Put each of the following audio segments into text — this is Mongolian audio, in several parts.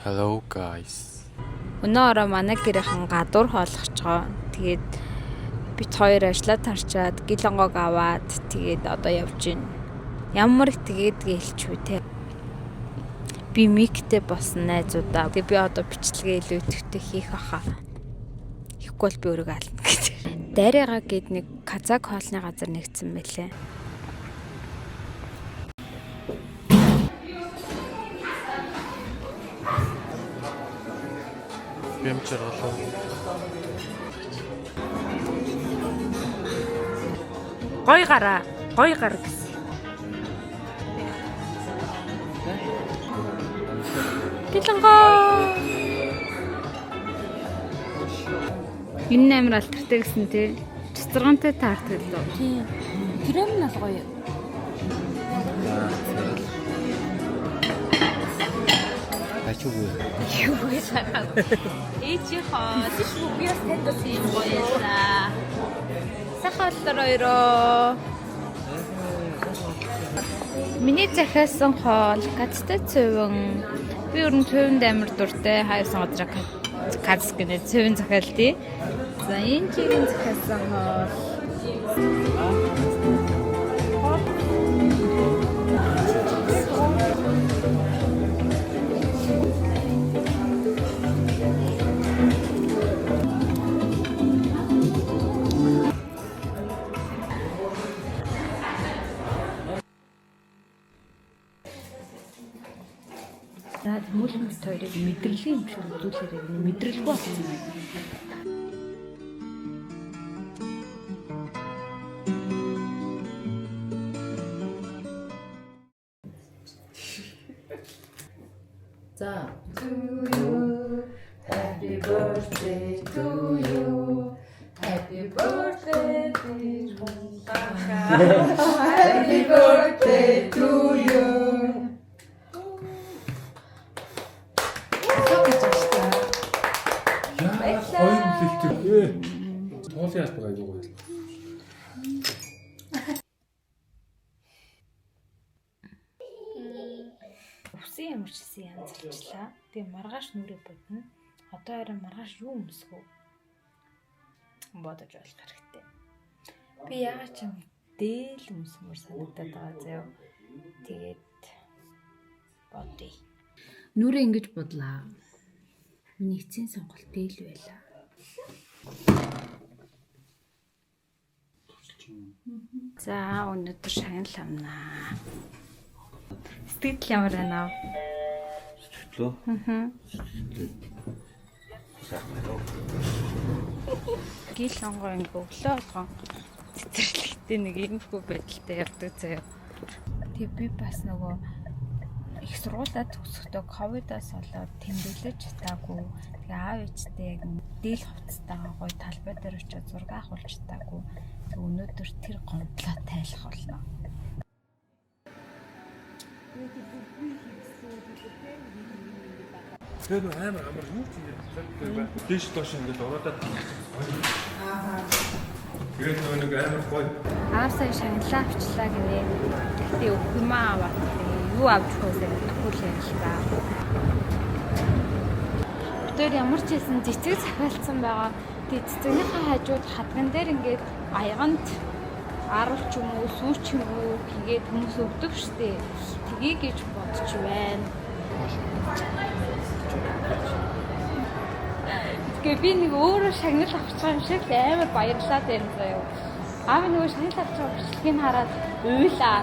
Hello guys. Өнөө ороо манай гэрийнхэн гадуур хооллох. Тэгээд бит хоёр ажиллаа тарчаад гилонгог аваад тэгээд одоо явж гин. Ямар их тэгээд гэлчүү те. Би миктэй болсон найзуудаа. Тэгээд би одоо бичлэгээ илүү идэвхтэй хийх баха. Хийхгүй бол би өөрийгөө ална гэж. Дарига гээд нэг казак хоолны газар нэгдсэн байлээ. Бям жаргалаа. Гой гараа, гой гар гэсэн. Гилонгоо. Энэ амар алтартай гэсэн тий. Цэцэргантай таарт гэлээ. Тийм. Крем нь бол гоё. Ачуугүй. Юу вэ? Ээжийнхоо тийш би бас танд бас юм гоё ялаа. Сайхан хооллоор хоёроо. Миний захиалсан хоол кацтай цуван. Би ер нь цуванд амар дуртай. Хайсан газар кац гэнэ цуван захиалдیں۔ За энэ чигийн захиалсан хоол. За тэмүүлэн бит хоёрыг мэдрэлийн юм шиг үзүүлээрэй гэнэ мэдрэлгүй болсон юм байна. За. Happy birthday to you. Happy birthday dear Happy birthday to you. Яа, гоё хүлээлттэй. Туулын албаг айгүй гоё. Өвсөн ямар ч гэсэн янзалчлаа. Тэгээ маргааш нүрээ бодно. Одоо харин маргааш юу өмсөх вэ? Бодож болох хэрэгтэй. Би яагаад ч юм дээл өмсмөр санагдаад байгаа заяа. Тэгээд бодъё. Нүрээ ингэж бодлаа. Миний эцсийн сонголт дээл байлаа. За өнөөдөр шагнал авнаа. Сэтгэл ямар байна вэ? Сэтгэлөө? Аа. Сайхан байна уу? Гил онгоо ингээ өглөө болгон цэцэрлэгтэй нэг иймэрхүү байдалтай явдаг заяа. Тэг би бас нөгөө их сургуулаа төгсөхдөө ковидоос болоод тэмдэглэж чадаагүй. Тэгээ аав ээжтэй яг дийл хувцастайгаа гоё талбай дээр очиод зураг авахулж чадаагүй. Тэг өнөөдөр тэр гомдлоо тайлах болно. Тэгээ нөө амар амар юу ч юм бэ? Дээш доош ингээд уруудаад. Аа. Тэгээд нөө нэг амар гоё. Аав сая шагналаа авчлаа гинэ. Тэгтээ өгөх юм аваад тэгээ юу авч өгөхөө мэдэхгүй л юм л та. Бид ямар ч хэлсэн цэцэг захиалцсан байгаа. Тэгээ цэцэгнийхээ хажууд хадган дээр ингээд аяганд арвал ч юм уу, сүү ч юм уу хийгээд хүмүүс өгдөг штеп. Тгий гэж бодож байна. Тэгээ би нэг өөрөө шагнал авч байгаа юм шиг л амар баярлаад байна заяа. Аав нөгөө шагнал авч байгаа бичлэгийг хараад уйлаа.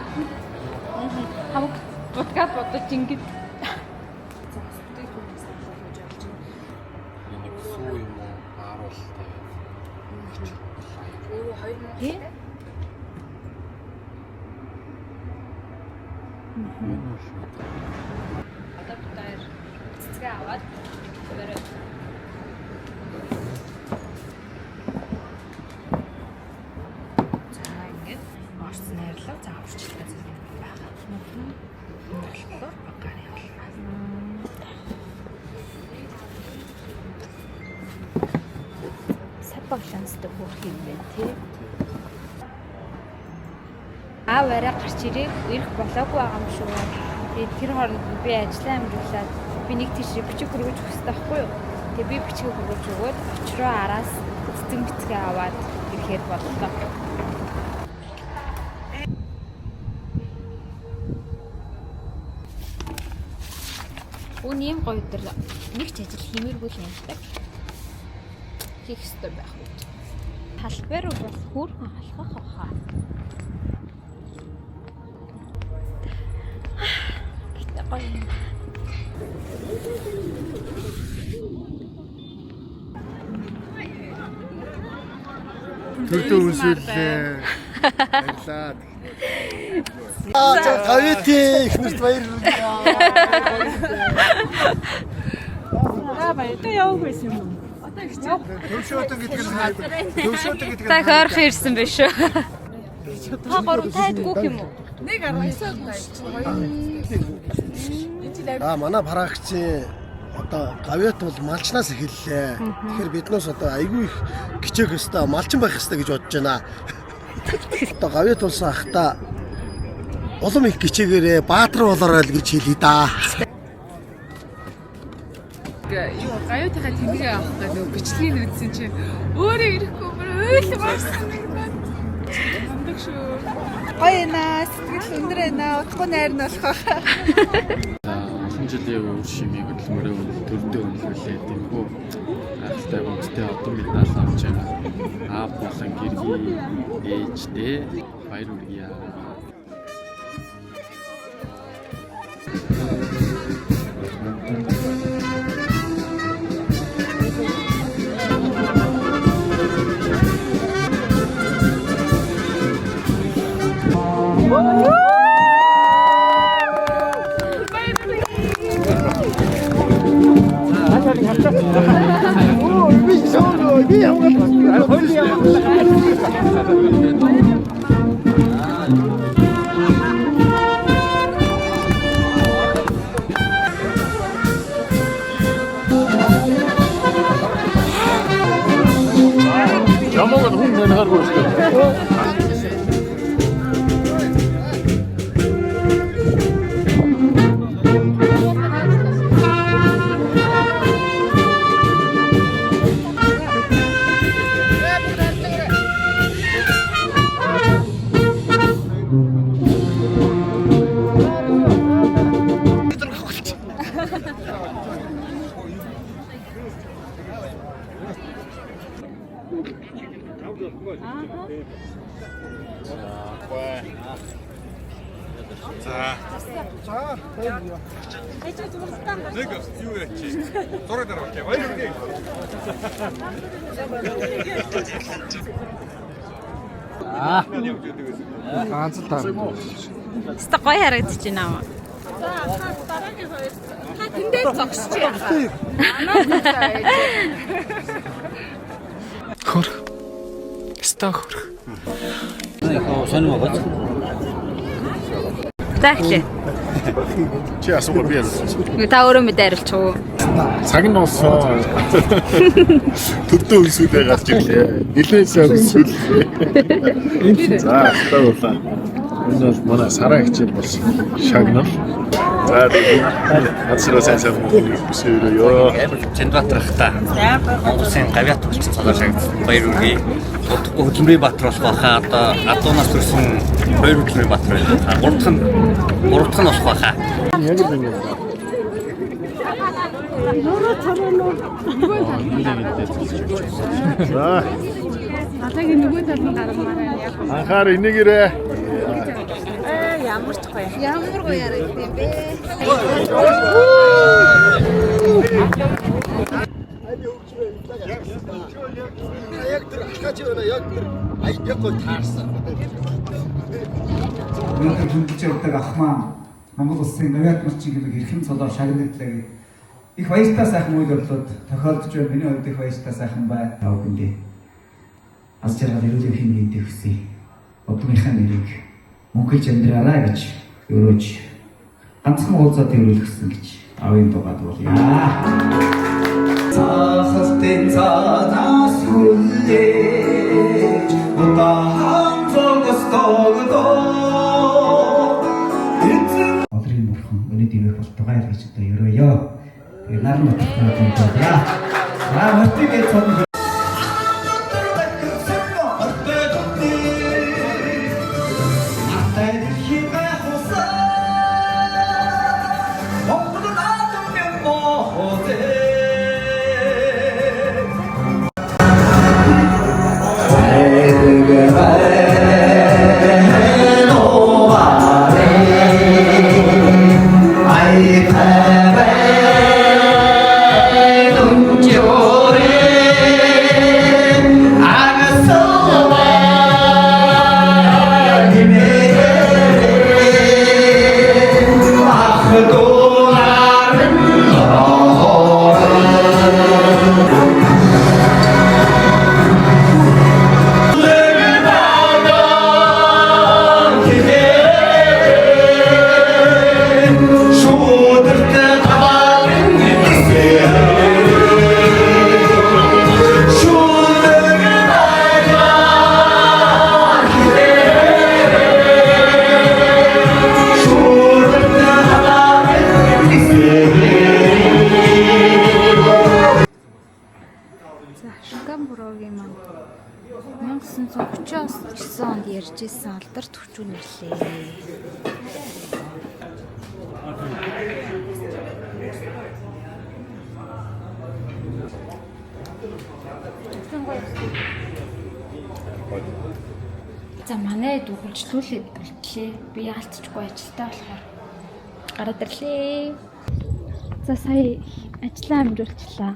Хамаг будгаа бодож ингэж Нэг сүү юм уу? Ааруул тавиад. Өөрөө 2000 тий. Энэ үү шүү. Одоо бид хоёр цэцгээ аваад барай. За ингээд орц найрлаа. За авчлаа зэрэг байгаа. Энэ болохоор багаар явуулна. Сав баглаанстай хөөх юм байна тий. Аав арай гарч ирэх ирэх болоогүй байгаа юм шүү. Тэгээд тэр хооронд би ажиллаа амжуулаад Би нэг тийш бичиг хөргөж өгөх хэрэгтэй байхгүй юу? Тэгээ би бичгийг хөргөж өгөөд очроо араас цэцэн бицгээ аваад ирэхээр боллоо. Үн ийм гоё өдөр нэг ч ажил хиймээргүй л юмтай. Хийх ёстой байх үед. Талбай руу бас хөөрхөн алхах баха. Гэтэ гоё юм. Төрдөө үнсүүллээ. Баярлаа. Аа за гавьяатын их нарт баяр хүргэе. Төвшөөтөн гэдэг нь хайр. Төвшөөтөн гэдэг нь Та хойрхон ирсэн биш үү? Та гурав тайдгүй юм уу? Аа манай параагчийн одоо гавьяат бол малчнаас эхэллээ. Тэгэхээр биднээс одоо айгүй их хичээх ёстой, малчин байх ёстой гэж бодож байна. Одоо гавьяат болсон ахта улам их хичээгээрээ баатар болоорой л гэж хэлье да. Юу гаюутынхаа тэмдэгэ авах гэдэг нөгөө бичлэгийг үзсэн чинь өөрөө ирэхгүй бүр уйл марсан нэг бат. Мундаг шүү. Гоё байна. Сэтгэл өндөр байна. Утгагүй найр нь болох. Олон жилийн үр шимийг хөдөлмөрөө төрөндөө үнэлүүлээ. Тэмхүү гайхалтай гомдтой одон медаль авч байгаа. Аав болон гэргий ээждээ баяр хүргье. Чамаг хүн нэнхэргүй шүү дээ. Нэг юу яа чи? Зураг дараач. Баяр хүргэе. Ганц л таарна. Өстө гоё харагдаж байна аа. Та тэндээ зогсчих. Хөрх. Өстө хөрх. За эхлэе. Чи асуугаа би асуусан. Та өөрөө мэдээ хариулчих уу? Цаг нь болсон. Төрдөө үнсүүдээ гарч ирлээ. Нилээн сайн үнсүүллээ. За, та болоо. Энэ бол манай сараа хичээл болсон. Шагнал. За, тэгээд хацраа сайн сайн мөнгө бүсээрээ ёо. Чандбаатар хта Монголын гавьяат болчихсон цолоор шагнасан. Баяр хүргэе. Удахгүй хөдөлмөрийн баатар болох байхаа. Одоо адуунаас төрсэн хоёр хөдөлмөрийн баатар байна. Гурав дахь нь болох байхаа. Яг л ингэ. За. Далайгийн нөгөө тал нь гаргамаар байна. Яг Анхаар энийгээрээ. Ямар гоё харагдсан юм бэ? Яг тэр ахаач байна. Яг тэр яг гоо таарсан. Өнөөдөр хөндөж явдаг ах маань Монгол улсын гавьяат малчин гэмээр эрхэм цолоор шагнаглаа гэх их баяртай сайхан үйл явдлууд тохиолдож байна. Миний хувьд их баяртай сайхан бай. Та бүхэндээ аз жаргал эрүүл мэндийн нийтийг хүсье. Удмынхаа нэрийг мөнхөлж амьдраарай гэж өрөөж ганцхан уулзаад өрөөлгсөн гэж аавын дугаад болъё. Цаахалтын цаанаас хүлээж удаан зогсдогдоо. Одрын бурхан өнөө дивэх болтугай гэж одоо өрөөё. Тэгээ нар нутагтай байна. За мөртийг гэж цод. За Шингапурогийн маань 1939 онд ярьж исэн алдарт хүчүүн ирлээ. За манай хэд үргэлжлүүлээд бэлтлээ. Би яалтчгүй ажилтаа болохоор гараад ирлээ. За сая ажлаа амжуулчлаа.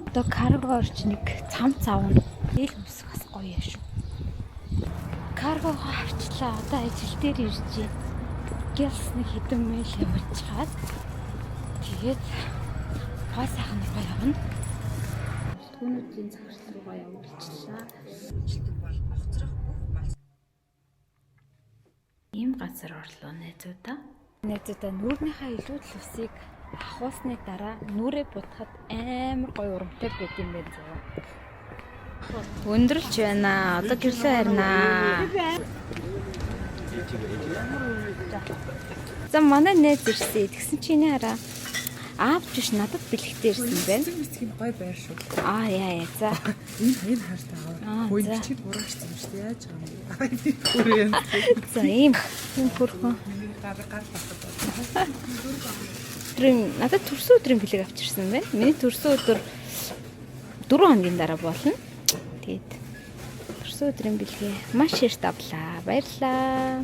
Одоо карго орч нэг цам цавна. Дээл өмсөх бас гоё юм шүү. Каргого авчлаа. Одоо ажил дээр ирж байна. Гялс нэг хэдэн мэйл явуулчихад тэгээд гой сайхан руугаа явна. Түүнүүдийн захирал руугаа явуулчлаа. Ийм газар орлоо найзуудаа. Найзуудаа нүүрнийхээ илүүдэл усыг ахуулсны дараа нүрээ будахад амар гоё урамтай байд юм байна зөө. Өндөрлж байна. Одоо гэрлээ харнаа. За манай найз ирсэн. Тэгсэн чи энэ хараа. Аав биш надад бэлэгтэй ирсэн байна. Бицгийн гой байр шүү. Аа яа яа за. Энэ хоёр хартай Аа, аа. Хөөе за. бичээд бурууч юм шүү дээ. Яаж байгаа юм бэ? Бүрээ юм. За ийм ийм хөрхөн. Миний гар гар батад. Өдрийн надад төрсөн өдрийн бэлэг авчирсан байна. Миний төрсөн өдөр 4 хоногийн дараа болно. Тэгээд төрсөн өдрийн бэлгээ маш эрт авлаа. Баярлалаа.